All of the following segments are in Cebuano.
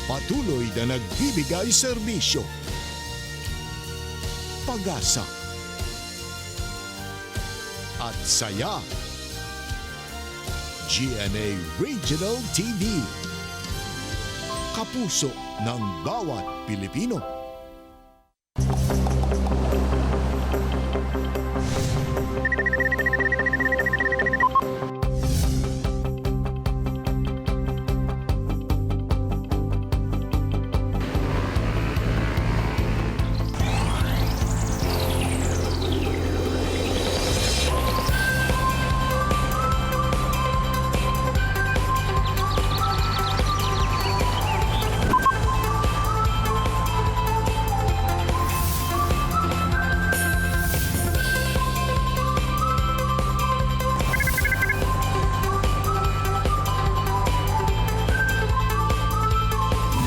Patuloy na nagbibigay serbisyo, pag-asa, at saya. GMA Regional TV. Kapuso ng bawat Pilipino.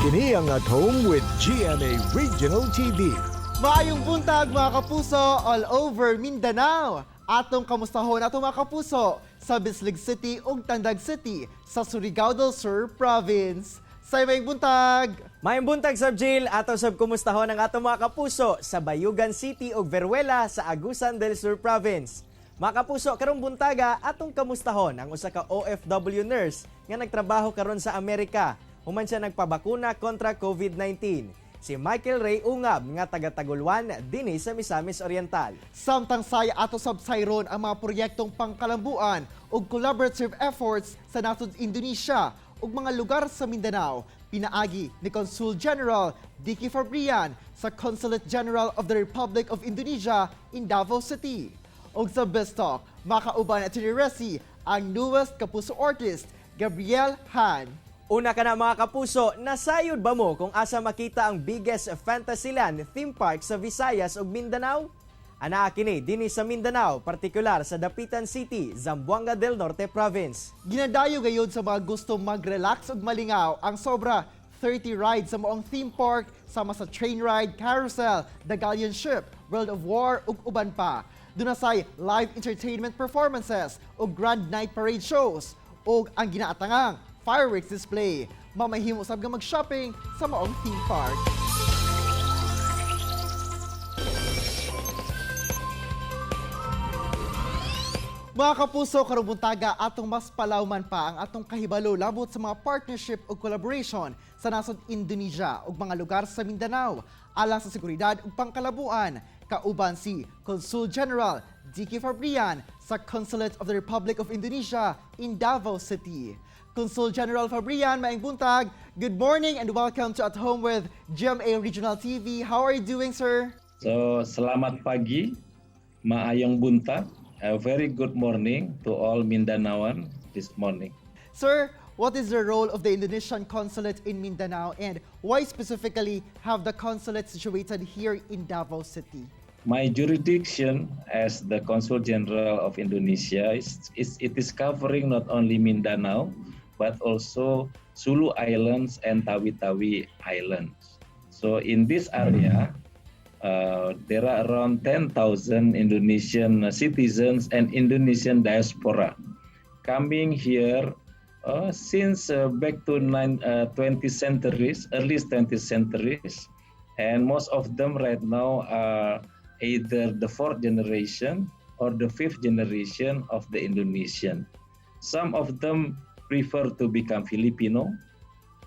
Kini ang At Home with GMA Regional TV. Maayong buntag, mga kapuso, all over Mindanao. Atong kamustahon atong mga kapuso sa Bislig City ug Tandag City sa Surigao del Sur Province. Say maayong buntag! Maayong buntag sab, Jill, ato sab kumustahon ang atong mga kapuso sa Bayugan City ug Veruela sa Agusan del Sur Province. Mga kapuso, karong buntaga atong kamustahon ang usa ka OFW nurse nga nagtrabaho karon sa Amerika. Human siya nagpabakuna kontra COVID-19. Si Michael Ray Ungab nga taga Tagulwan dinhi sa Misamis Oriental. Samtang saya ato sab sayron ang mga proyektong pangkalambuan ug collaborative efforts sa nasod Indonesia ug mga lugar sa Mindanao pinaagi ni Consul General Dicky Fabrian sa Consulate General of the Republic of Indonesia in Davao City. Ug sa Best Talk, makauban at Resi ang newest Kapuso artist, Gabriel Han. Una ka na, mga kapuso, nasayod ba mo kung asa makita ang biggest Fantasyland theme park sa Visayas ug Mindanao? Anaa kini dinhi sa Mindanao, partikular sa Dapitan City, Zamboanga del Norte Province. Ginadayo gayod sa mga gusto mag-relax ug malingaw ang sobra 30 rides sa maong theme park sama sa train ride, carousel, the Galleon Ship, World of War ug uban pa. Duna say live entertainment performances ug grand night parade shows ug ang ginaatangang fireworks display. Mamahimo sab nga mag-shopping sa maong theme park. Mga kapuso, karong buntaga atong mas palawman pa ang atong kahibalo labot sa mga partnership ug collaboration sa nasod Indonesia ug mga lugar sa Mindanao alang sa seguridad ug pangkalabuan, kauban si Consul General Dicky Fabrian sa Consulate of the Republic of Indonesia in Davao City. Consul General Fabrian, maayong buntag. Good morning and welcome to At Home with GMA Regional TV. How are you doing, sir? So, selamat pagi, maayong buntag. A very good morning to all Mindanaoan this morning. Sir, what is the role of the Indonesian consulate in Mindanao and why specifically have the consulate situated here in Davao City? My jurisdiction as the Consul General of Indonesia is it is covering not only Mindanao but also Sulu Islands and Tawi-Tawi Islands. So in this area, there are around 10,000 Indonesian citizens and Indonesian diaspora coming here since back to 20th centuries, early 20th centuries, and most of them right now are either the fourth generation or the fifth generation of the Indonesian. Some of them prefer to become Filipino,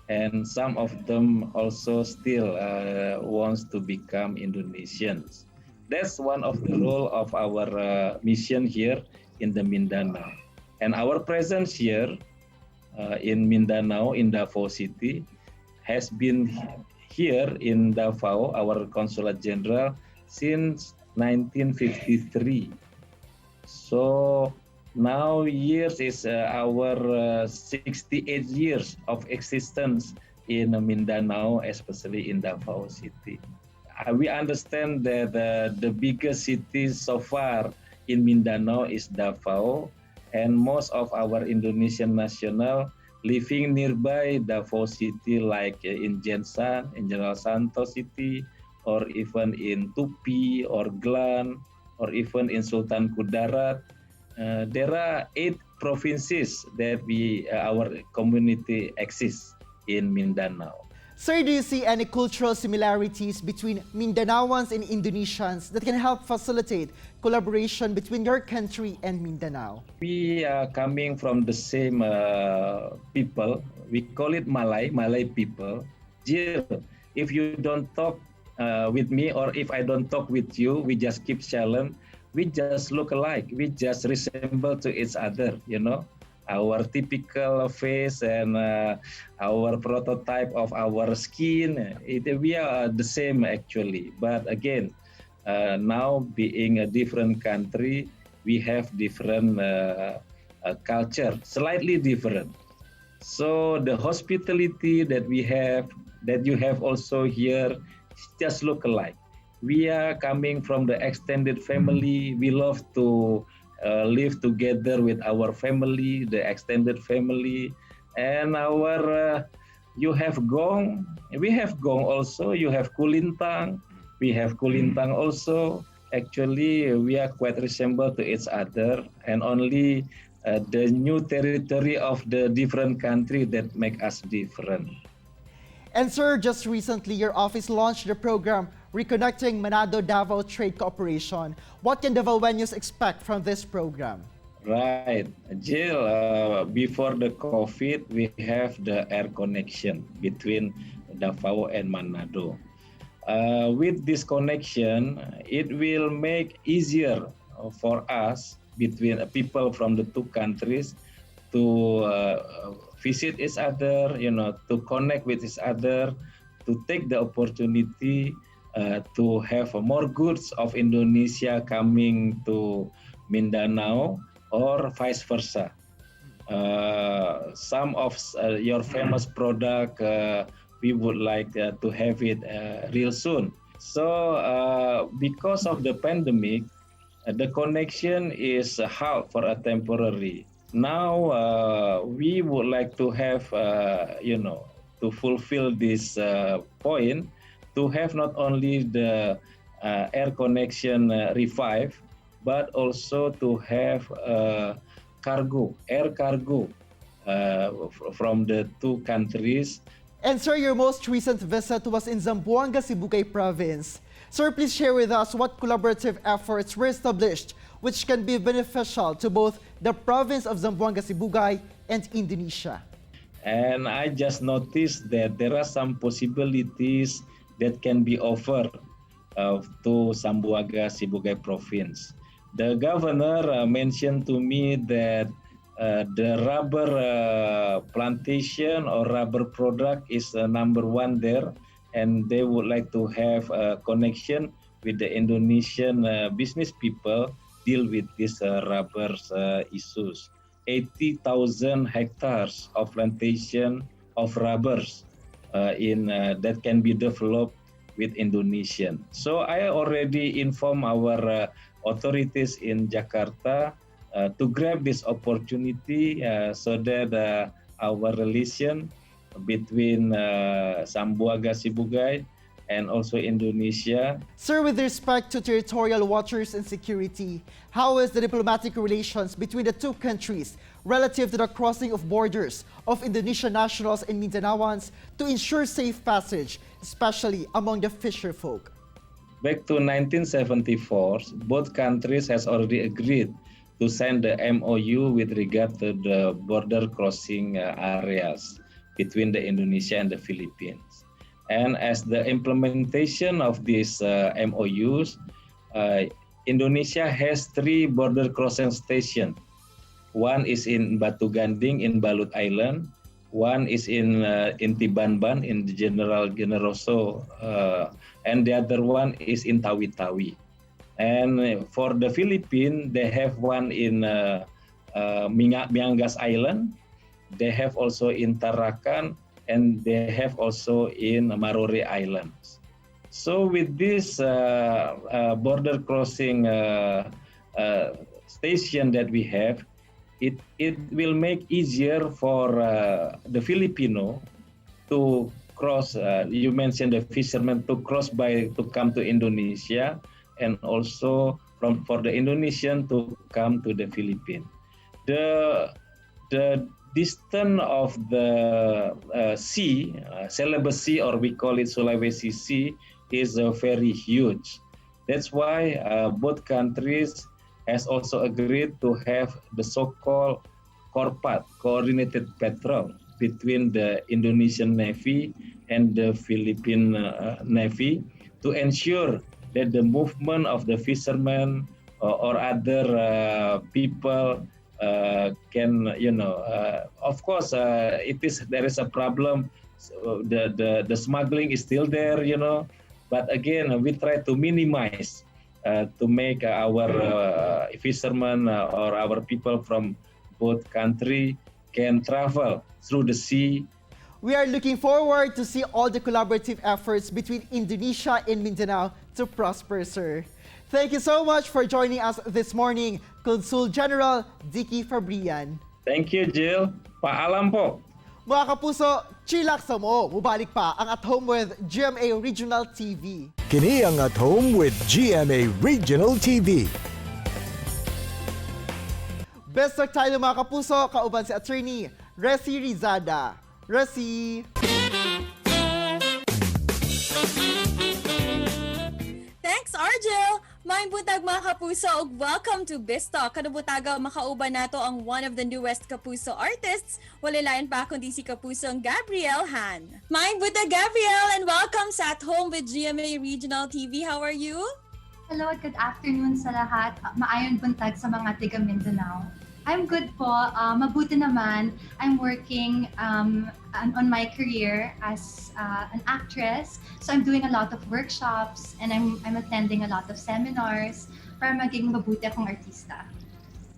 and some of them also still wants to become Indonesians. That's one of the role of our mission here in the Mindanao. And our presence here in Mindanao, in Davao City, has been here in Davao, our consulate general, since 1953. So now years is our 68 years of existence in Mindanao, especially in Davao City. We understand that the biggest city so far in Mindanao is Davao, and most of our Indonesian national living nearby Davao City, like in GenSan, in General Santos City, or even in Tupi or Glan, or even in Sultan Kudarat. There are eight provinces that we our community exists in Mindanao. Sir, do you see any cultural similarities between Mindanaoans and Indonesians that can help facilitate collaboration between your country and Mindanao? We are coming from the same people. We call it Malay, Malay people. Jill, if you don't talk with me or if I don't talk with you, we just keep silent. We just look alike. We just resemble to each other. Our typical face and our prototype of our skin, we are the same actually. But again, now being a different country, we have different culture, slightly different. So the hospitality that we have, that you have also here, just look alike. We are coming from the extended family. We love to live together with our family, the extended family, and our. You have gong, we have gong also. You have kulintang, we have kulintang also. Actually, we are quite resemble to each other, and only the new territory of the different country that make us different. And sir, just recently your office launched the program Reconnecting Manado Davao Trade Cooperation. What can Davaoeños expect from this program? Right. Jill, before the COVID, we have the air connection between Davao and Manado. With this connection, it will make easier for us between people from the two countries to visit each other, to connect with each other, to take the opportunity to have more goods of Indonesia coming to Mindanao or vice versa. Some of your famous product, we would like to have it real soon. So because of the pandemic, the connection is halt for a temporary. Now we would like to have, to fulfill this point, to have not only the air connection revive, but also to have cargo, air cargo from the two countries. And sir, your most recent visit was in Zamboanga, Sibugay Province. Sir, please share with us what collaborative efforts were established which can be beneficial to both the province of Zamboanga Sibugay and Indonesia. And I just noticed that there are some possibilities that can be offered to Zamboanga Sibugay Province. The governor mentioned to me that the rubber plantation or rubber product is number one there, and they would like to have a connection with the Indonesian business people deal with these rubber issues. 80,000 hectares of plantation of rubbers in that can be developed with Indonesian. So I already inform our authorities in Jakarta to grab this opportunity so that our relation between Zamboanga Sibugay and also Indonesia. Sir, with respect to territorial waters and security, how is the diplomatic relations between the two countries relative to the crossing of borders of Indonesian nationals and Mindanaoans to ensure safe passage, especially among the fisher folk? Back to 1974, both countries has already agreed to sign the MOU with regard to the border crossing areas between the Indonesia and the Philippines. And as the implementation of these MOUs, Indonesia has three border crossing stations. One is in Batu Ganding in Balut Island, one is in Tibanban in the General Generoso, and the other one is in Tawi-Tawi. And for the Philippines, they have one in Miangas Island, they have also in Tarakan, and they have also in Marore Islands. So with this border crossing station that we have, it will make easier for the Filipino to cross. You mentioned the fishermen to cross by to come to Indonesia, and also from for the Indonesian to come to the Philippines. The distance of the sea Celebes Sea, or we call it Sulawesi Sea, is very huge. That's why both countries has also agreed to have the so-called Korpat, coordinated patrol, between the Indonesian Navy and the Philippine Navy to ensure that the movement of the fishermen or other people can, of course, it is there is a problem. So the smuggling is still there, but again, we try to minimize to make our fishermen or our people from both country can travel through the sea. We are looking forward to see all the collaborative efforts between Indonesia and Mindanao to prosper, sir. Thank you so much for joining us this morning, Consul General Dicky Febrian. Thank you, Jill. Paalam po. Mga kapuso, chillax mo. Mubalik pa ang At Home with GMA Regional TV. Kini ang At Home with GMA Regional TV. Best talk tayo, mga kapuso, kauban si Attorney Resi Rizada. Resi! Thanks, Argel! Maayong buntag, mga kapuso, ug welcome to Bistalk. Karong buntaga, makauban nato ang one of the newest Kapuso artists. Wala lain pa kundi si Kapusong Gabrielle Han. Maayong buntag, Gabrielle, and welcome sa At Home with GMA Regional TV. How are you? Hello at good afternoon sa lahat. Maayong buntag sa mga tiga Mindanao. I'm good po. Mabuti naman. I'm working on my career as an actress. So I'm doing a lot of workshops and I'm attending a lot of seminars para maging mabuti akong artista.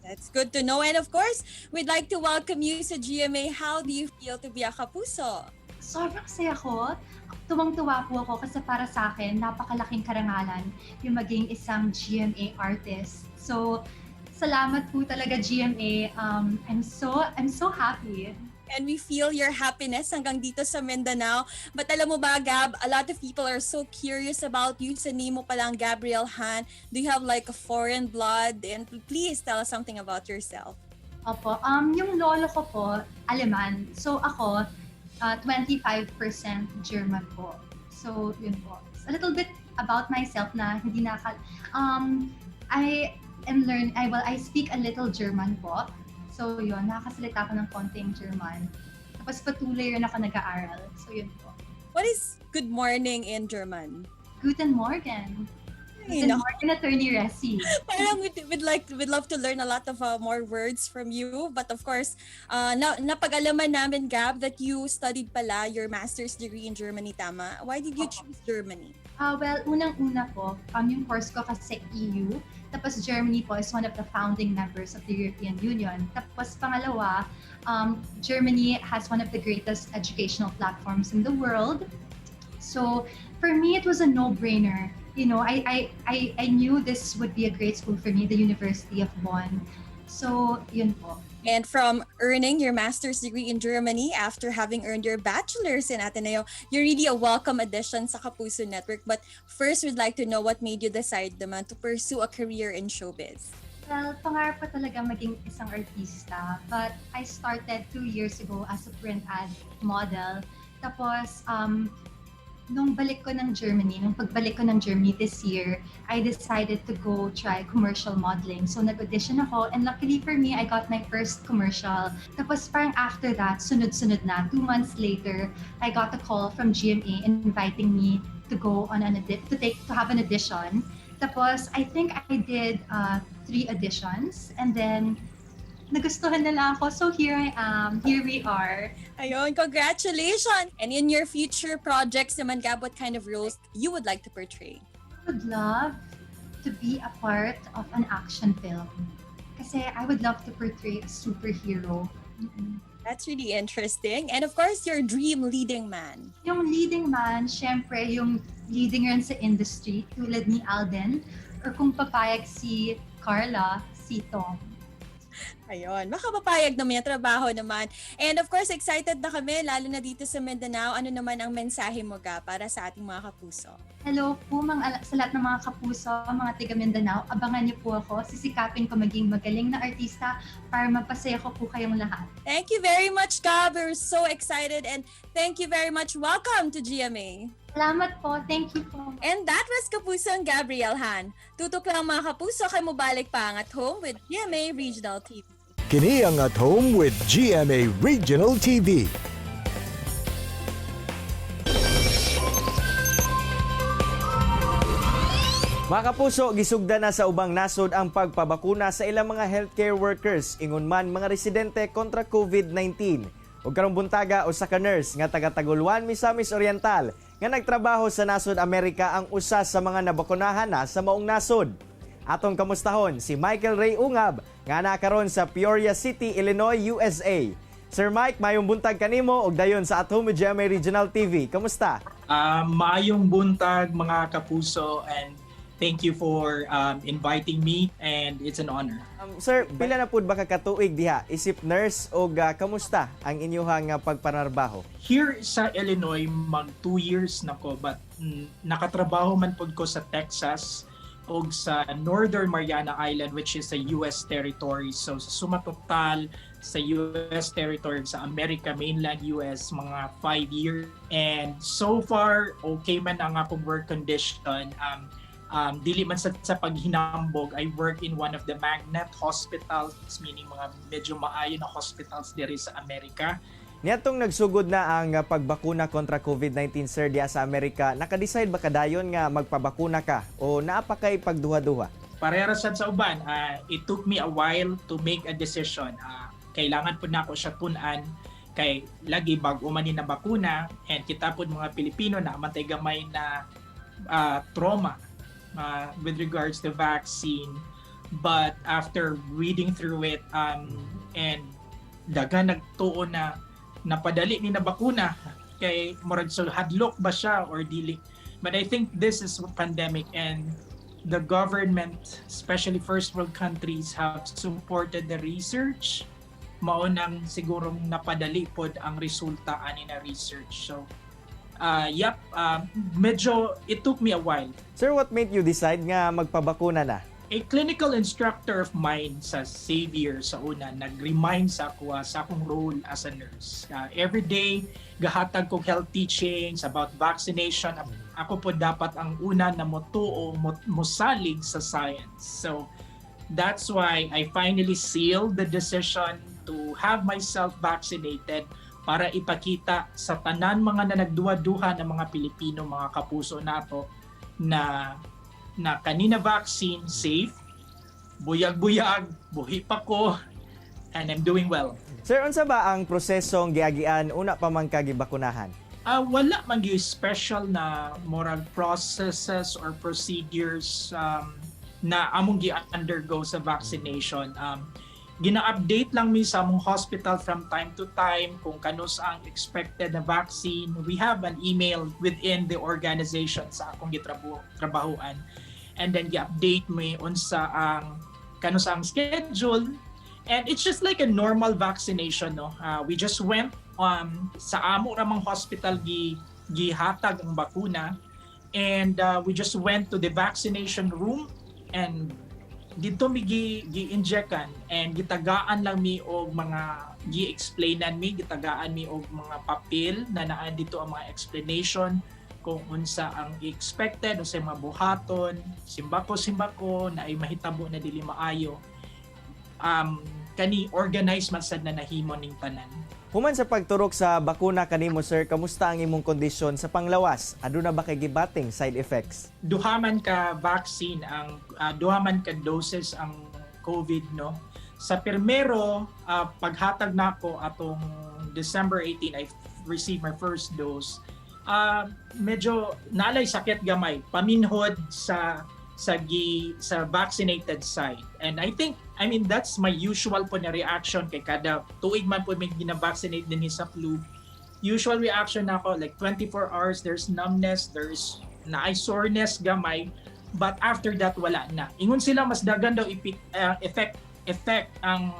That's good to know. And of course, we'd like to welcome you sa GMA. How do you feel to be a Kapuso? Sobrang saya ko. Tuwang-tuwa po ako kasi para sa akin, napakalaking karangalan yung maging isang GMA artist. So, salamat po talaga, GMA. I'm so happy. And we feel your happiness hanggang dito sa Mindanao. But alam mo ba, Gab, a lot of people are so curious about you. Sa name mo palang, Gabrielle Han. Do you have like a foreign blood? And please tell us something about yourself. Opo. Yung lolo ko po, Aleman. So ako, 25% German po. So, yun po. A little bit about myself na hindi naka... I am learn... I, well, I speak a little German po. So, yun. Nakakasalita ko ng konting German. Tapos patuloy rin ako nag-aaral. So, yun po. What is good morning in German? Guten Morgen. Ay, Guten naku. Morgen, Attorney Resi. Parang we'd love to learn a lot of more words from you. But of course, napag-alaman namin, Gab, that you studied pala your master's degree in Germany, tama? Why did you choose Germany? Well, unang-una po, yung course ko kasi EU. Tapos Germany po is one of the founding members of the European Union. Tapos pangalawa, Germany has one of the greatest educational platforms in the world. So for me, it was a no-brainer. I knew this would be a great school for me, the University of Bonn. So, yun po. And from earning your master's degree in Germany after having earned your bachelor's in Ateneo, you're really a welcome addition sa Kapuso Network. But first, we'd like to know what made you decide naman to pursue a career in showbiz. Well, pangarap ko talaga maging isang artista. But I started 2 years ago as a print ad model. Tapos, nung pagbalik ko ng Germany this year, I decided to go try commercial modeling. So nag-audition ako and luckily for me, I got my first commercial. Tapos parang after that, sunod-sunod na. 2 months later, I got a call from GMA inviting me to go on an to take to have an audition. Tapos I think I did three auditions and then nagustuhan nila ako. So here I am. Here we are. Ayun, congratulations! And in your future projects naman, Gab, what kind of roles you would like to portray? I would love to be a part of an action film. Kasi I would love to portray a superhero. That's really interesting. And of course, your dream leading man. Yung leading man, syempre, yung leading rin sa industry, tulad ni Alden, or kung papayag si Carla, si Tom. Ayun, baka mapayag naman yung trabaho naman. And of course, excited na kami, lalo na dito sa Mindanao. Ano naman ang mensahe mo, Ga, para sa ating mga kapuso? Hello po mga, sa lahat ng mga kapuso, mga taga Mindanao. Abangan niyo po ako. Sisikapin ko maging magaling na artista para mapasaya ko po kayong lahat. Thank you very much, Gab. We're so excited and thank you very much. Welcome to GMA. Salamat po. Thank you po. And that was Kapusong Gabriel Han. Tutok lang, mga kapuso, kay mobalik pa ang At Home with GMA Regional TV. Kini ang At Home with GMA Regional TV. Mga kapuso, gisugda na sa ubang nasod ang pagpabakuna sa ilang mga healthcare workers, ingon man mga residente kontra COVID-19. Ug karong buntaga, usa ka nurse nga taga Taguluan, Misamis Oriental nga nagtrabaho sa nasod Amerika ang usa sa mga nabakunahan na sa maong nasod. Atong kamustahon si Michael Ray Ungab nga naa karon sa Peoria City, Illinois, USA. Sir Mike, mayong buntag kanimo ug dayon sa At Home with GMA Regional TV. Kamusta? Maayong buntag, mga kapuso, and thank you for inviting me and it's an honor. Sir, pila na pud ba ka katuig diha isip nurse og kamusta ang inyuhang pagpanarbaho? Here sa Illinois, mag 2 years na ko, but nakatrabaho man pud ko sa Texas og sa Northern Mariana Island, which is a US territory. So sa suma total sa US territory, sa America, mainland US, mga 5 years. And so far okay man ang akong work condition. Dili man sa paghinambog, I work in one of the magnet hospitals, meaning mga medyo maayo na hospitals diri sa Amerika. Niadtong nagsugod na ang pagbakuna kontra COVID-19, sir, diha sa Amerika, naka-decide ba kadayon nga magpabakuna ka o naa pa kay pagduha-duha? Pareha sad sa uban, it took me a while to make a decision. Kailangan pud nako siya tun-an kay lagi bag-o man ni na bakuna and kita pud mga Pilipino naa man tay gamay na trauma with regards to vaccine. But after reading through it and daghan nagtuo na napadali ni na bakuna kay murag so hadlok ba siya or dili. But I think this is a pandemic and the government, especially first world countries, have supported the research. Mao nang sigurong napadali pod ang resulta ani na research. So, yep, medyo it took me a while. Sir, what made you decide nga magpabakuna na? A clinical instructor of mine sa Xavier sa una nag-remind sa ako sa akong role as a nurse. Every day gahatag kog health teachings about vaccination. Ako po dapat ang una na motuo, mosalig sa science. So that's why I finally sealed the decision to have myself vaccinated para ipakita sa tanan mga na nagduha-duha ng mga Pilipino, mga kapuso nato, na kanina vaccine safe, buyag-buyag, buhi pa ko, and I'm doing well. Sir, unsa ba ang prosesong giagian una pa man ka gibakunahan? Wala man gyud special na moral processes or procedures na among gi-undergo sa vaccination. Gina-update lang mi sa among hospital from time to time kung kanus ang expected na vaccine. We have an email within the organization sa akong gitrabahoan. And then gi-update mi unsa ang kanus ang schedule, and it's just like a normal vaccination, no. We just went sa amo ramang hospital gihatag ang bakuna and we just went to the vaccination room and didto mi gi-injectan and gitagaan lang mi og mga gi-explainan mi, gitagaan mi og mga papel na naa didto ang mga explanation kung unsa ang expected, unsa mga buhaton, simbako simbako na ay mahitabo na dili maayo. Kani organized man sad na nahimo ning tanan. Human sa pagturok sa bakuna kanimo, sir, kamusta ang imong kondisyon sa panglawas? Aduna ba kay gibating side effects? Duha man ka vaccine ang duha man ka doses ang COVID, no. Sa primero, paghatag nako atong December 18, I received my first dose. Medyo nalay sakit gamay paminhod sa vaccinated side. And I think, I mean, that's my usual po na reaction kay kada tuig man po may gina-vaccinate din sa flu. Usual reaction nako, like 24 hours there's numbness, there's naay soreness gamay, but after that wala na. Ingon sila mas dagan daw effect ang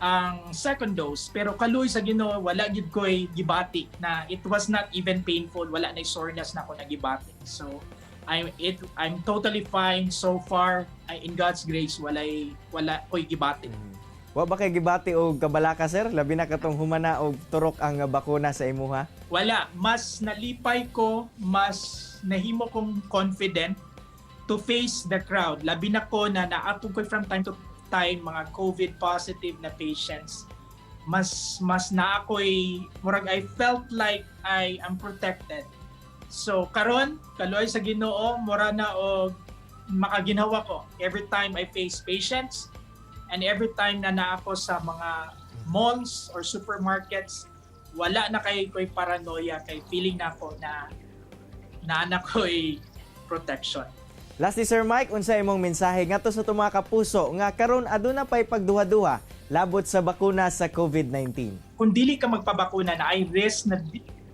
Ang second dose, pero kaluoy sa Ginoo, wala gid ko'y gibati na it was not even painful, wala na soreness na ako nagibati. So I'm totally fine so far. I, in God's grace, wala ko'y gibati. Wa ba kay gibati og kabalaka, sir? Labi na katong humana og turok ang bakuna sa imuha? Wala. Mas nalipay ko, mas nahimo kong confident to face the crowd, labi na ko na naatog ko from time to time mga COVID positive na patients. Mas na ako'y murag I felt like I am protected. So karon, kaluoy sa Ginoo, mura na og makaginhawa ko every time I face patients and every time na naa ako sa mga malls or supermarkets. Wala na kay ko'y paranoia kay feeling na ako na naa ko'y protection. Lastly, Sir Mike, unsa imong mensahe ngadto sa atong mga kapuso nga karon aduna pay pagduha-duha labot sa bakuna sa COVID-19? Kung dili ka magpabakuna, naay risk na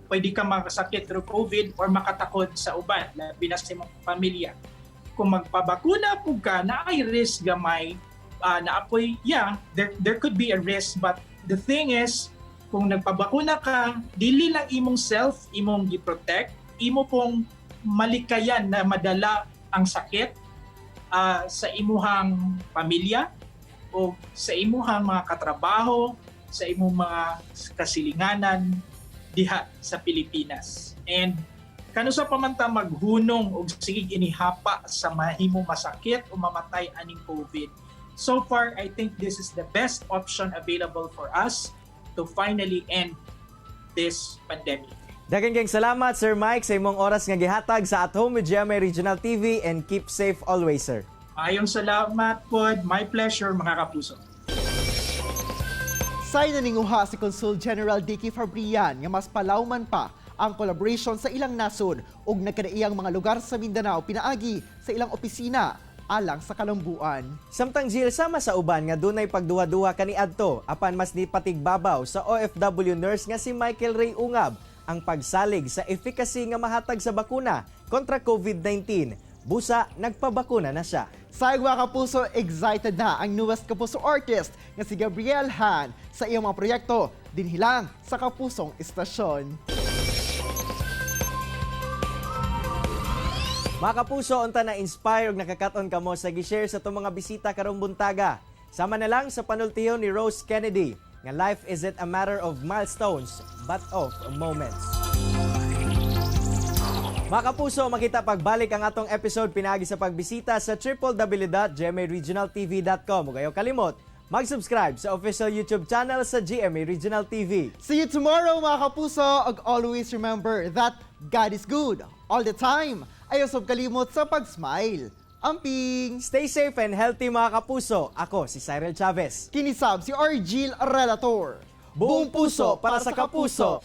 pwede ka makasakit through COVID or makatakod sa uban, labi na sa imong pamilya. Kung magpabakuna pud ka, naay risk gamay, naapoy, yeah, there could be a risk, but the thing is, kung nagpabakuna ka, dili lang imong self imong gi-protect, imo pong malikayan na madala ang sakit sa imuhang pamilya o sa imuhang mga katrabaho, sa imong mga kasilinganan diha sa Pilipinas. And kanusa pa man ta maghunong og sige inihapa sa mahimo masakit o mamatay aning COVID. So far, I think this is the best option available for us to finally end this pandemic. Daghang kayong salamat, Sir Mike, sa imong oras nga gihatag sa At Home with GMA Regional TV, and keep safe always, sir. Maayong salamat po. My pleasure, mga kapuso. Say naninguha si Consul General Dicky Fabrian nga mas palawman pa ang collaboration sa ilang nasod ug nagkadaiyang mga lugar sa Mindanao pinaagi sa ilang opisina alang sa kalambuan. Samtang Jill, sama sa uban nga dunay pagduha-duha kaniadto, apan mas nipatigbabaw sa OFW nurse nga si Michael Ray Ungab ang pagsalig sa efficacy nga mahatag sa bakuna kontra COVID-19. Busa nagpabakuna na siya. Sa mga kapuso, excited na ang newest Kapuso artist nga si Gabriel Han sa iyang mga proyekto dinhi lang sa Kapusong Istasyon. Mga kapuso, unta na inspire ug nakakaton kamo sa gi-share sa atong mga bisita karong buntaga. Sama na lang sa panultihon ni Rose Kennedy nga life isn't a matter of milestones but of moments. Mga kapuso, makita pagbalik ang atong episode pinaagi sa pagbisita sa www.gmaregionaltv.com. Ug ayaw kalimot mag-subscribe sa official YouTube channel sa GMA Regional TV. See you tomorrow, mga kapuso! Ug always remember that God is good all the time. Ayaw sab kalimot sa pag-smile. Amping! Stay safe and healthy, mga kapuso. Ako si Cyril Chavez. Kini sab si Argil Relator. Buong puso para sa kapuso.